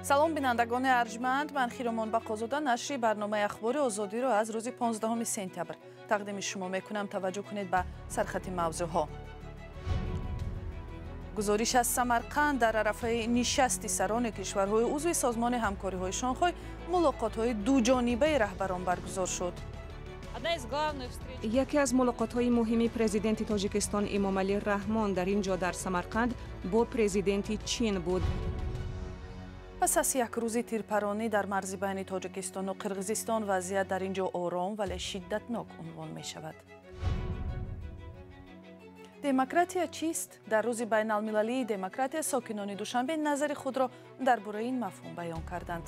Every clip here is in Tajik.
Салом, бинандагони арҷманд. Ман Хиромон Бақозода нашри барномаи Ахбори Озодиро аз рӯзи 15 сентябр тақдими шумо мекунам. Таваҷҷӯҳ кунед ба сархати мавзӯъҳо. Гузориш аз Самарқанд: дар арафаи нишасти сарони кишварҳои узви Созмони ҳамкориҳои Шанхой мулоқотҳои дуҷонибаи раҳбарон баргузор шуд. Яке аз мулоқотҳои муҳими президенти Тоҷикистон Эмомалӣ Раҳмон дар ин ҷо, дар Самарқанд, бо президенти Чин буд. Пас аз як рӯзи тирпаронӣ дар марзи байни Тоҷикистону Қирғизистон вазъият дар ин ҷо ором, вале шиддатнок унвон мешавад. Демократия чист? Дар рӯзи байналмилалии демократия сокинони Душанбе назари худро дар бораи ин мафҳум баён карданд.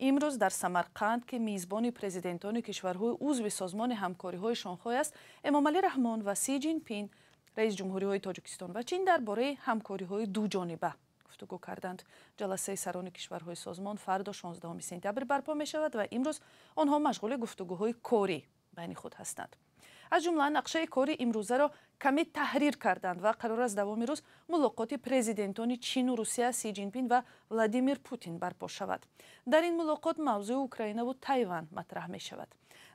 Имрӯз дар Самарқанд, ки мизбони президентони кишварҳои узви Созмони ҳамкориҳои Шонхой аст, Эмомалӣ Раҳмон ва Си Ҷинпин, раиси ҷумҳуриҳои Тоҷикистон ва Чин, дар бораи ҳамкориҳои дуҷониба гуфтугӯ карданд. Ҷаласаи сарони кишварҳои созмон фардо, 16 сентябр, барпо мешавад ва имрӯз онҳо машғули гуфтугӯҳои корӣ байни худ ҳастанд. Аз ҷумла нақшаи кори имрӯзаро каме таҳрир карданд ва қарор аст давоми рӯз мулоқоти президентони Чину Русия, Си Ҷинпин ва Владимир Путин барпо шавад. Дар ин мулоқот мавзӯи Украинаву Тайван матраҳ мешавад.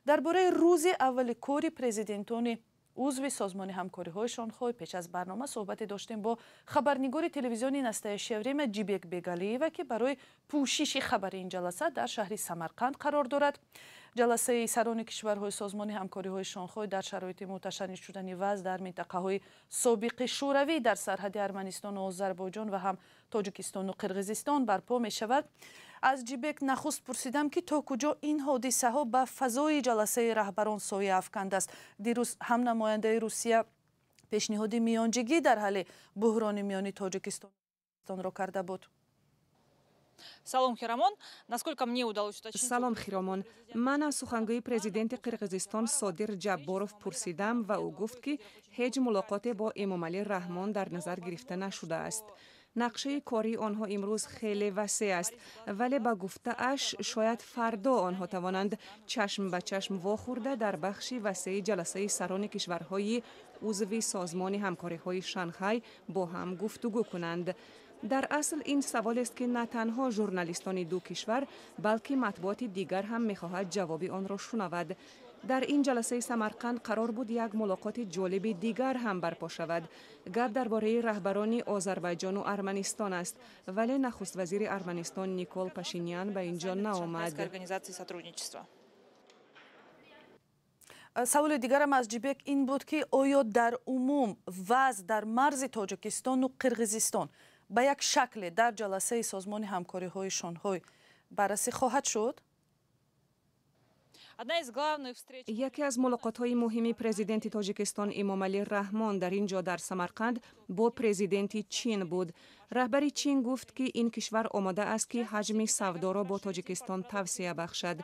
Дар бораи рӯзи аввали кори президентони узви Созмони ҳамкориҳои Шонхой пеш аз барнома суҳбате доштем бо хабарнигори телевизиони «Настоящее время» Ҷибек Бегалиева, ки барои пӯшиши хабари ин ҷаласа дар шаҳри Самарқанд қарор дорад. Ҷаласаи сарони кишварҳои Созмони ҳамкориҳои Шонхой дар шароити муташанниҷ шудани вазъ дар минтақаҳои собиқи Шӯравӣ, дар сарҳади Арманистону Озарбойҷон ва ҳам Тоҷикистону Қирғизистон барпо мешавад. Аз Ҷибек нахуст пурсидам, ки то куҷо ин ҳодисаҳо ба фазои ҷаласаи раҳбарон соя афкандааст. Дирӯз ҳам намояндаи Русия пешниҳоди миёнҷигӣ дар ҳалли буҳрони миёни Тоҷикистонро карда буд. Салом, Хиромон. Насколько мне удалось уточнить. Салом, Хиромон. Ман аз сухангӯи президенти Қирғизистон Содир Ҷабборов пурсидам ва ӯ гуфт, ки ҳеҷ мулоқоте бо Эмомалӣ Раҳмон дар назар гирифта нашудааст. Нақшаи кории онҳо имрӯз хеле васеъ аст, вале, ба гуфтааш, шояд фардо онҳо тавонанд чашм ба чашм вохӯрда, дар бахши васеи ҷаласаи сарони кишварҳои узви Созмони ҳамкориҳои Шанхай бо ҳам гуфтугӯ кунанд. Дар асл ин саволест, ки на танҳо журналистони ду кишвар, балки матбуоти дигар ҳам мехоҳад ҷавоби онро шунавад. Дар ин ҷаласаи Самарқанд қарор буд як мулоқоти ҷолиби дигар ҳам барпо шавад. Гап дар бораи раҳбарони Озарбайҷону Арманистон аст, вале нахуствазири Арманистон Никол Пашинян ба ин ҷо наомад. Саволи дигарам аз Ҷибек ин буд, ки оё дар умум вазъ дар марзи Тоҷикистону Қирғизистон ба як шакле дар ҷаласаи Созмони ҳамкориҳои Шонҳой баррасӣ хоҳад шуд? Яке аз мулоқотҳои муҳими президенти Тоҷикистон Эмомалӣ Раҳмон дар ин ҷо, дар Самарқанд, бо президенти Чин буд. Раҳбари Чин гуфт, ки ин кишвар омода аст, ки ҳаҷми савдоро бо Тоҷикистон тавсеа бахшад.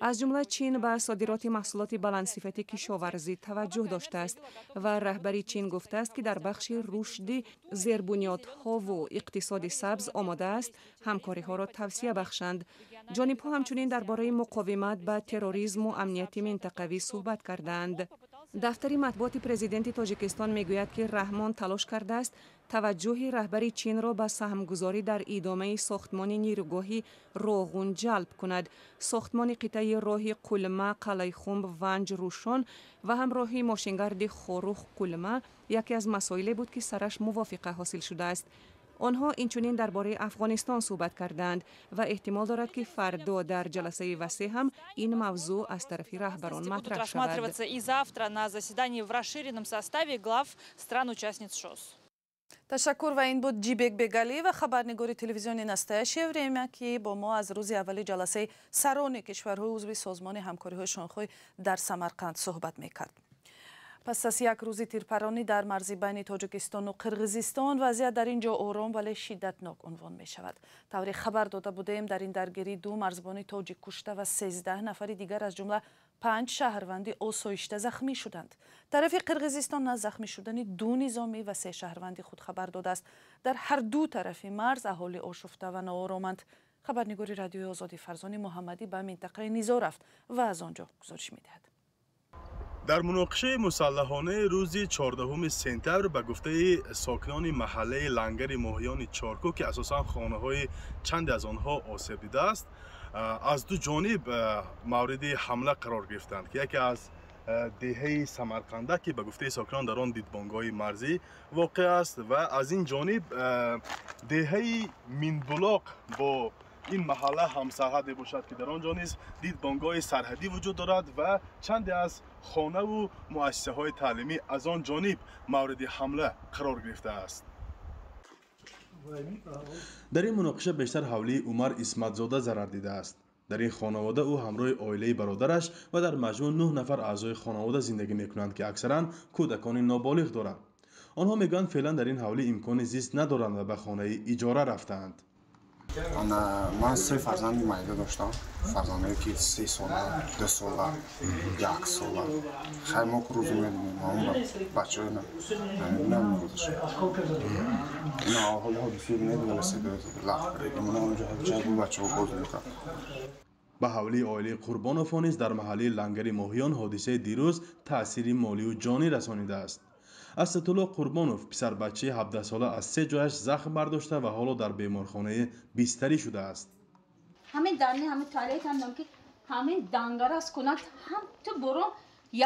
Аз ҷумла Чин ба содироти маҳсулоти баландсифати кишоварзӣ таваҷҷӯҳ доштааст ва раҳбари Чин гуфтааст, ки дар бахши рушди зербунёдҳову иқтисоди сабз омода аст ҳамкориҳоро тавсеа бахшанд. Ҷонибҳо ҳамчунин дар бораи муқовимат ба терроризму амнияти минтақавӣ суҳбат кардаанд. Дафтари матбуоти президенти Тоҷикистон мегӯяд, ки Раҳмон талош кардааст таваҷҷӯҳи раҳбари Чинро ба саҳмгузорӣ дар идомаи сохтмони нирӯгоҳи Роғун ҷалб кунад. Сохтмони қитъаи роҳи Қулма, Қалайхумб, Ванҷ, Рӯшон ва ҳам роҳи мошингарди Хорух, Қулма яке аз масоиле буд, ки сараш мувофиқа ҳосил шудааст. Онҳо инчунин дар бораи Афғонистон суҳбат кардаанд ва эҳтимол дорад, ки фардо дар ҷаласаи васеъ ҳам ин мавзӯъ аз тарафи раҳбарон матраҳ шавад. И завтра на заседании в расширенном составе глав стран-участниц ШОС. Ташаккур. Ва ин буд Ҷибек Бегалиева, хабарнигори телевизиони «Настоящее время», ки бо мо аз рӯзи аввали ҷаласаи сарони кишварҳои узви Созмони ҳамкориҳои Шонхой дар Самарқанд суҳбат мекард. Пас аз як рӯзи тирпаронӣ дар марзи байни Тоҷикистону Қирғизистон вазъият дар ин ҷо ором, вале шиддатнок унвон мешавад. Тавре хабар дода будем, дар ин даргирӣ ду марзбони тоҷик кушта ва 13 нафари дигар, аз ҷумла панҷ шаҳрванди осоишта, захмӣ шуданд. Тарафи Қирғизистон аз захмӣ шудани ду низомӣ ва се шаҳрванди худ хабар додааст. Дар ҳар ду тарафи марз аҳолӣ ошуфта ва ноороманд. Хабарнигори Радиои Озодӣ Фарзони Муҳаммадӣ ба минтақаи низо рафт ва аз он ҷо гузориш медиҳад. Дар муноқишаи мусаллаҳонаи рӯзи 14 сентябр ба гуфтаи сокинони маҳаллаи Лангари моҳиёни Чоркӯ, ки асосан хонаҳои чанде аз онҳо осеб дидааст, аз ду ҷониб мавриди ҳамла қарор гирифтанд, ки яке аз деҳаи Самарқанда, ки ба гуфтаи сокинон дар он дидбонгоҳи марзӣ воқеъ аст, ва аз ин ҷониб деҳаи Минбулоқ бо ин маҳалла ҳамсарҳад мебошад, ки дар он ҷо низ дидбонгоҳи сарҳадӣ вуҷуд дорад ва чанде аз хонаву муассисаҳои таълимӣ аз он ҷониб мавриди ҳамла қарор гирифтааст. Дар ин муноқиша бештар ҳавлии Умар Исматзода зарар дидааст. Дар ин хонавода ӯ ҳамроҳи оилаи бародараш ва дар маҷмӯъ 9 нафар аъзои хонавода зиндагӣ мекунанд, ки аксаран кӯдакони ноболиғ доранд. Онҳо мегӯянд, феълан дар ин ҳавлӣ имкони зист надоранд ва ба хонаи иҷора рафтаанд. Ман се фарзанди майда доштам, фарзандое ки 3 сола, 2 сола, 1 сола. Хай мо рӯз мебинем, бачаҳо намебинам рӯзашо. Ина ҳоли ҳодиса бинед, велосипед лахт карда, мана онҷо ҷай бу бачаҳо боз мекард. Ба ҳавлии оилаи Қурбоновҳо низ дар маҳаллаи Лангари моҳиён ҳодисаи дирӯз таъсири молию ҷонӣ расонидааст. Асадулло Қурбонов, писарбачаи 17сола, аз се ҷояш захм бардошта ва ҳоло дар беморхонаи бистарӣ шудааст. Ҳамин дарни, ҳамин туалет ҳам ки ҳамин дангара аз кунад, ҳам ту бурон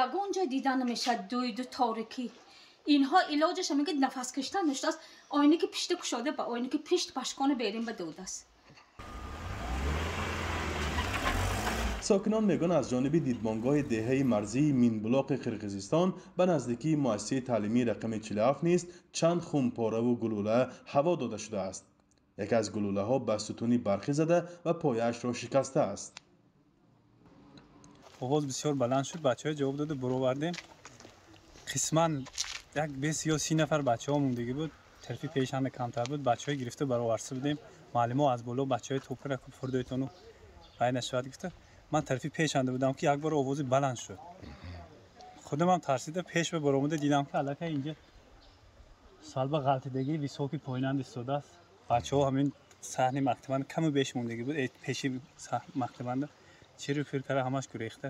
ягон ҷой дида намешавад, дуйду торикӣ. Инҳо илоҷаш ҳамин ки нафас кашидан наштааст, оине ки пишта кушода ба оине ки пишт пашкона берин ба додааст. Сокинон мегӯянд, аз ҷониби дидбонгоҳи деҳаи марзии Минбулоқи Қирғизистон ба наздикии муассисаи таълимии рақами 47 низ чанд хунпораву гулӯла ҳаво дода шудааст. Яке аз гулӯлаҳо ба сутуни барқӣ зада ва пояашро шикастааст. Овоз бисёр баланд шуд, бачаҳо ҷавоб доду буровардем. Қисман як 20 ё 30 нафар бачаҳо мондагӣ буд, тарафи пешанда камтар буд, бачаҳо гирифта бароварса будем. Муаллимо аз боло бачаҳои топра фурдойтону вай нашавад гуфта. Ман тарафи пешанда будам, ки як бор овози баланд шуд. Худам тарсида пеш ба баромада дидам, ки аллакай инҷа салба ғалтидагии високи поинанд истодааст. Бачаҳо ҳамин саҳни мактабанд каму беш мондагӣ буд, пеши мактабанда чиру пир кара ҳамаш гурехта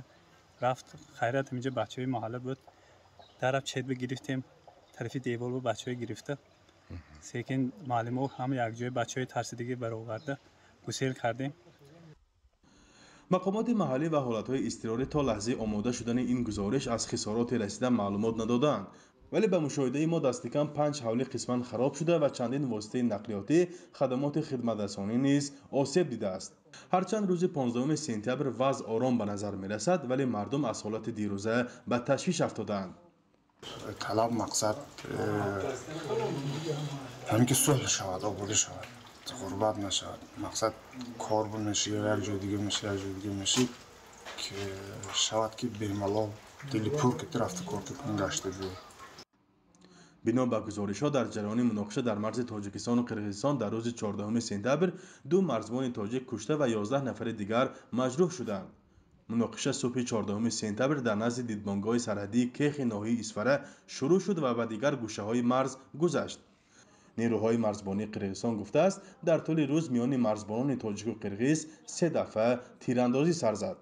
рафт. Хайрат ҳаминҷа бачаҳои маҳалла буд, дараб чет бигирифтем, тарафи девор бу бачаҳо гирифта. Секин муаллимо ҳама якҷоя бачаҳои тарсидагӣ бароварда гусел кардем. Мақомоти маҳаллӣ ва ҳолатҳои изтирорӣ то лаҳзаи омода шудани ин гузориш аз хисороте расида маълумот надодаанд, вале ба мушоҳидаи мо дастикам 5 ҳавлӣ қисман хароб шуда ва чандин воситаи нақлиётӣ, хадамоти хидматрасонӣ низ осеб дидааст. Ҳарчанд рӯзи 15 сентябр вазъ ором ба назар мерасад, вале мардум аз ҳолати дирӯза ба ташвиш афтодаанд. Талаб мақсад ҳамин ки сулҳ шавад, ободӣ шавад, ғурбат нашавад. Мақсад кор меши, як ҷои дига меши, як ҷои дига меши, ки шавад ки бемалол дили пур ки рафта кор кунӣ гашта биёй. Бино ба гузоришҳо, дар ҷараёни муноқиша дар марзи Тоҷикистону Қирғизистон дар рӯзи 14 сентябр 2 марзбони тоҷик кушта ва 11 нафари дигар маҷрӯҳ шуданд. Муноқиша субҳи 14 сентябр дар назди дидбонгоҳи сарҳадии Кехи ноҳияи Исфара шурӯъ шуд ва ба дигар гӯшаҳои марз гузашт. Нерӯҳои марзбонии Қирғизистон гуфтааст, дар тӯли рӯз миёни марзбонони тоҷику қирғиз 3 дафъа тирандозӣ сар зад.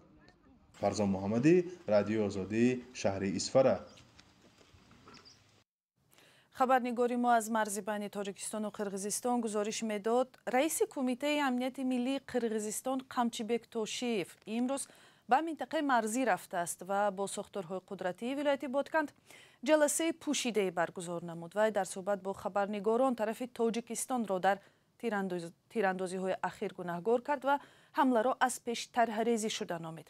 Фарзон Муҳаммадӣ, Радиои Озодӣ, шаҳри Исфара. Хабарнигори мо аз марзи байни Тоҷикистону Қирғизистон гузориш медод. Раиси Кумитаи амнияти миллии Қирғизистон Қамчибек Тошиев имрӯз ба минтақаи марзӣ рафтааст ва бо сохторҳои қудратии вилояти Ботканд ҷаласаи пӯшидае баргузор намуд. Вай дар суҳбат бо хабарнигорон тарафи Тоҷикистонро дар тирандозиҳои ахир гунаҳгор кард ва ҳамларо аз пеш тарҳрезӣ шуда номид.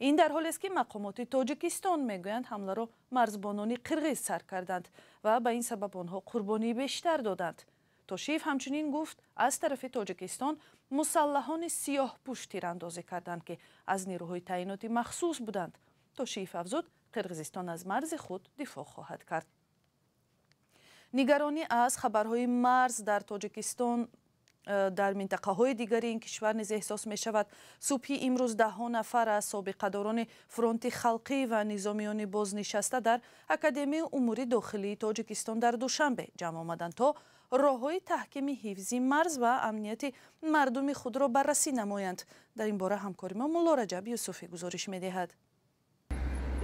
Ин дар ҳолест, ки мақомоти Тоҷикистон мегӯянд, ҳамларо марзбонони қирғиз сар карданд ва ба ин сабаб онҳо қурбонии бештар доданд. Тошиев ҳамчунин гуфт, аз тарафи Тоҷикистон мусаллаҳони сиёҳпӯш тирандозӣ карданд, ки аз нерӯҳои таъиноти махсус буданд. Тошиев афзуд, Қирғизистон аз марзи худ дифоъ хоҳад кард. Нигаронӣ аз хабарҳои марз дар Тоҷикистон дар минтақаҳои дигари ин кишвар низ эҳсос мешавад. Субҳи имрӯз даҳҳо нафар аз собиқадорони фронти халқӣ ва низомиёни бознишаста дар Академияи умури дохилии Тоҷикистон дар Душанбе ҷамъ омаданд, то роҳҳои таҳкими ҳифзи марз ва амнияти мардуми худро баррасӣ намоянд. Дар ин бора ҳамкори мо Мулло Раҷаб Юсуфӣ гузориш медиҳад.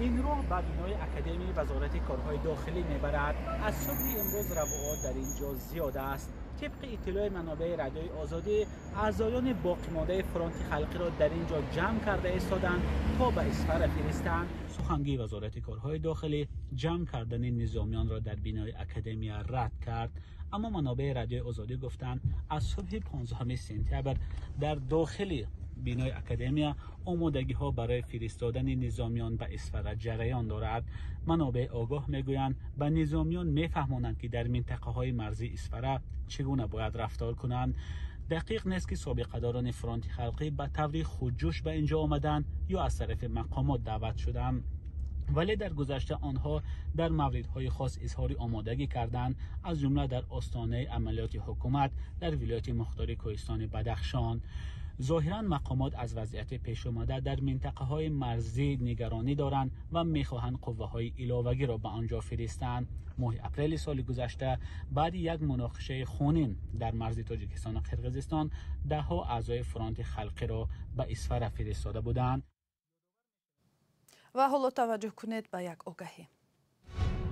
Ин роҳ ба бинои Академияи Вазорати корҳои дохилӣ мебарад. Аз субҳи имрӯз равуот дар ин ҷо зиёд аст. Тибқи иттилои манобеи Радиои Озодӣ, аъзоёни боқимондаи Фронти Халқиро дар ин ҷо ҷамъ карда истоданд то ба Исфара фиристанд. Сухангӯи Вазорати корҳои дохилӣ ҷамъ кардани низомиёнро дар бинои Академия рад кард. Аммо манобеи Радиои Озодӣ гуфтанд, аз субҳи 15 сентябр дар дохили бинои Академия омодагиҳо барои фиристодани низомиён ба Исфара ҷараён дорад. Манобеи огоҳ мегӯянд, ба низомиён мефаҳмонанд, ки дар минтақаҳои марзии Исфара чӣ гуна бояд рафтор кунанд. Дақиқ нест, ки собиқадорони Фронти Халқӣ ба таври худҷӯш ба ин ҷо омаданд ё аз тарафи мақомот даъват шуданд. Вале дар гузашта онҳо дар мавридҳои хос изҳори омодагӣ карданд, аз ҷумла дар остонаи амалиёти ҳукумат дар вилояти мухтори Кӯҳистони Бадахшон. Зоҳиран мақомот аз вазъияти пешомада дар минтақаҳои марзӣ нигаронӣ доранд ва мехоҳанд қувваҳои иловагиро ба он ҷо фиристанд. Моҳи апрели соли гузашта баъди як муноқишаи хунин дар марзи Тоҷикистону Қирғизистон даҳҳо аъзои Фронти Халқиро ба Исфара фиристода буданд. Ва ҳоло таваҷҷӯҳ кунед ба як огаҳӣ.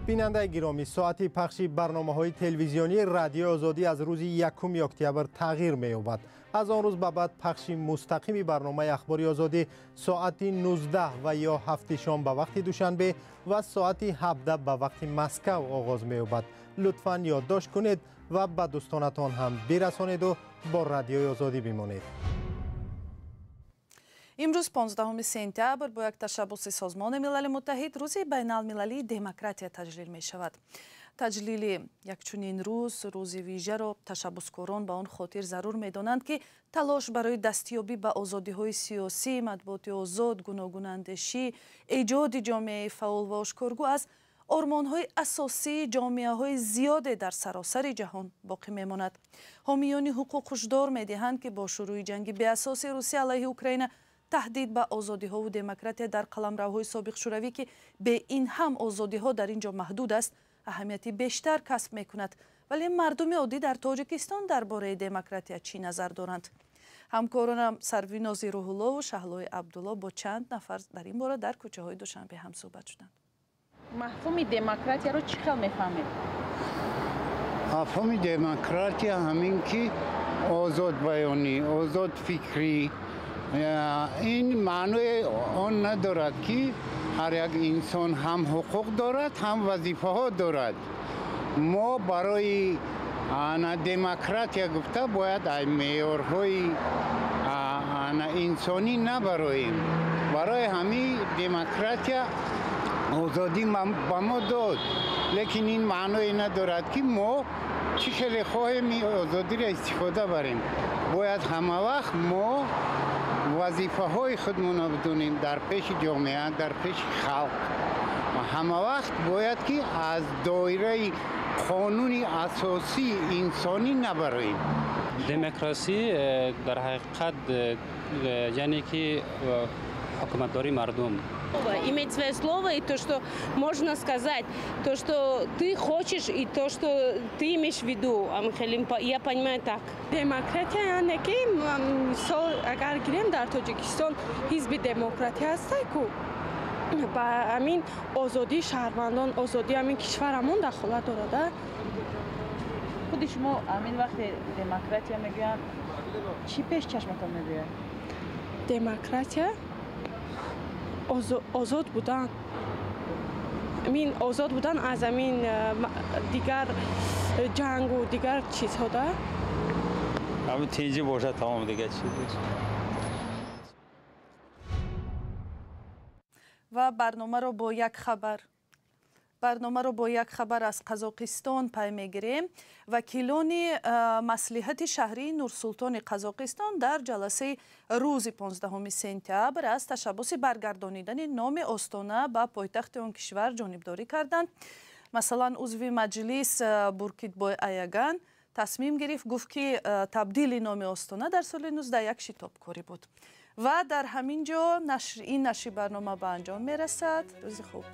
Бинандаи гиромӣ, соати пахши барномаҳои телевизионии Радиои Озодӣ аз рӯзи 1 октябр тағйир меёбад. Аз он рӯз ба баъд пахши мустақими барномаи Ахбори Озодӣ соати 19 ва ё 7 шом ба вақти Душанбе ва соати 17 ба вақти Москав оғоз меёбад. Лутфан ёддошт кунед ва ба дӯстонатон ҳам бирасонеду бо Радиои Озодӣ бимонед. Имрӯз 15 сентябр бо як ташаббуси Созмони Милали Муттаҳид рӯзи байналмилалии демократия таҷлил мешавад. Таҷлили як чунин рӯз, рӯзи вижаро ташаббускорон ба он хотир зарур медонанд, ки талош барои дастёбӣ ба озодиҳои сиёсӣ, матбуоти озод, гуногунандешӣ, эҷоди ҷомеаи фаъол ва ошкоргӯ аз ормонҳои асосии ҷомеаҳои зиёде дар саросари ҷаҳон боқӣ мемонад. Ҳомиёни ҳуқуқ ҳушдор медиҳанд, ки бо шурӯи ҷанги беасоси Русия алайҳи Украина таҳдид ба озодиҳову демократия дар қаламравҳои собиқ Шӯравӣ, ки бе ин ҳам озодиҳо дар ин ҷо маҳдуд аст, аҳамияти бештар касб мекунад. Вале мардуми оддӣ дар Тоҷикистон дар бораи демократия чӣ назар доранд? Ҳамкоронам Сарвинози Рӯҳуллову Шаҳлои Абдулло бо чанд нафар дар ин бора дар кӯчаҳои Душанбе ҳамсӯҳбат шуданд. Мафҳуми демократияро чӣ хел мефаҳмед? Мафҳуми демократия ҳамин ки озодбаёнӣ, озодфикрӣ. Ин маънои он надорад, ки ҳар як инсон ҳам ҳуқуқ дорад, ҳам вазифаҳо дорад. Мо барои демократия гуфта бояд меъёрҳои инсонӣ набароем. Барои ҳамин демократия озодӣ ба мо дод, лекин ин маъное надорад, ки мо чӣ хеле хоҳем ин озодиро истифода барем. Бояд ҳамавақт мо вазифаҳои худмонро бидонем дар пеши ҷомеа, дар пеши халқ. Ҳамавақт бояд ки аз доираи қонуни асосии инсонӣ набароем. Демократӣ дар ҳақиқат яъне ки ҳукуматдории мардум. Иметь свое слово и то, что можно сказать, то, что ты хочешь, и то, что ты имеешь в виду. Я понимаю так. Демократия, яъне ки мисол агар гирем дар Тоҷикистон ҳизби демократия ҳастай ку ба ҳамин озодии шаҳрвандон, озодии ҳамин кишварамон дахолат дорад. Худи шумо ҳамин вақте демократия мегӯянд, чӣ пеш чашматон мебиёяд? Демократия озод будан, мин озод будан аз ҳамин дигар ҷангу дигар чизҳо да. Ҳамин тинҷӣ бошад, тамом, дигар чиз. Ва барномаро бо як хабар аз Қазоқистон пай мегирем. Вакилони маслиҳати шаҳрии Нурсултони Қазоқистон дар ҷаласаи рӯзи 15 сентябр аз ташаббуси баргардонидани номи Остона ба пойтахти он кишвар ҷонибдорӣ карданд. Масалан, узви маҷлис Буркитбой Аяган тасмим гирифт, гуфт, ки табдили номи Остона дар соли 19 як шитобкорӣ буд. Ва дар ҳамин ҷо ин нашри барнома ба анҷом мерасад. Рӯзи хуб.